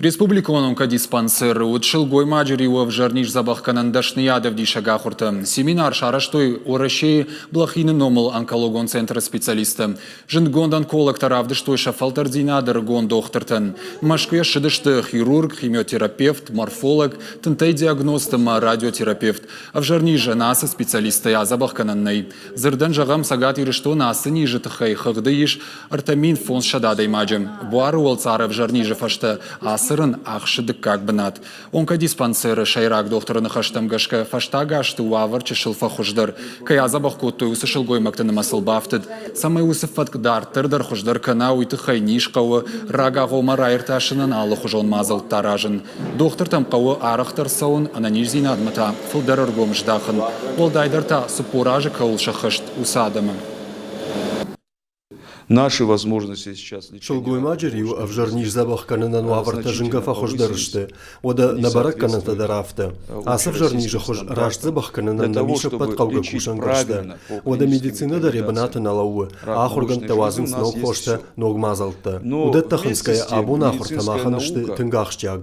Республикон онкодиспансеры уыд сылгоймаджы риуы ӕвзӕр низ дзӕбӕхгӕнӕн дӕсныйадӕвдисӕг ахуыртӕ. Семинар сарӕзтой Уӕрӕсейы Блохины номыл онкологон центры специалисттӕ. Зындгонд онкологтӕ равдыстой сӕ фӕлтӕрддзинад ӕрыгон дохтыртӕн. Мӕскуыйӕ ссыдысты хирург, химиотерапевт, морфолог, тынтӕй диагност ӕмӕ радиотерапевт. Ӕвзӕр низӕн ацы специалисттӕй адзӕбӕх кӕнӕн нӕй. Дзырдӕн зӕгъӕм, Цӕгат Ирыстоны ацы низы тыххӕй хыгъды ис 3500 адӕймаджы. Буары уӕлцъар ӕвзӕр низы фӕстӕ ацы рын ахсы дыккаг бынат. Онкодиспансеры сӕйраг дохтыры ныхӕстӕм гӕсгӕ, фӕстаг азты уавӕр чысыл фӕхуыздӕр. Кӕй адзӕбӕх кодтой, уыцы сылгоймӕгты нымӕцыл бафтыд. Цӕмӕй уыцы фӕтк дарддӕр дӕр хуыздӕр кӕна, уый тыххӕй низ хъӕуы рагагъоммӕ раиртасынӕн алыхуызон мадзӕлттӕ аразын. Дохтыртӕм хъӕуы арӕхдӕр цӕуын, ӕнӕниздзинадмӕ та фылдӕр ӕргом здахын. Уӕлдайдӕр та 40 азы кӕуыл сӕххӕст, уыцы адӕмы. Наши возможности сейчас лечения Сылгоймаджы риуы ӕвзӕр низ дзӕбӕх кӕнынӕн уавӕртӕ зынгӕ фӕхуыздӕр сты, уӕдӕ нӕ бӕрӕггӕнӕнтӕ дӕр афтӕ. Ацы ӕвзӕр низы хуыз раст дзӕбӕх кӕнынӕн нӕм ис ӕппӕт хъӕугӕ кусӕнгӕрзтӕ. Уӕдӕ медицинӕ дӕр йӕ бынаты нӕ лӕууы, ахуыргӕндтӕ уадзынц ног хостӕ, ног мадзӕлттӕ. Уыдӕттӕ хынцгӕйӕ абон ахуыртӕ махӕн сты тынг ахсджиаг.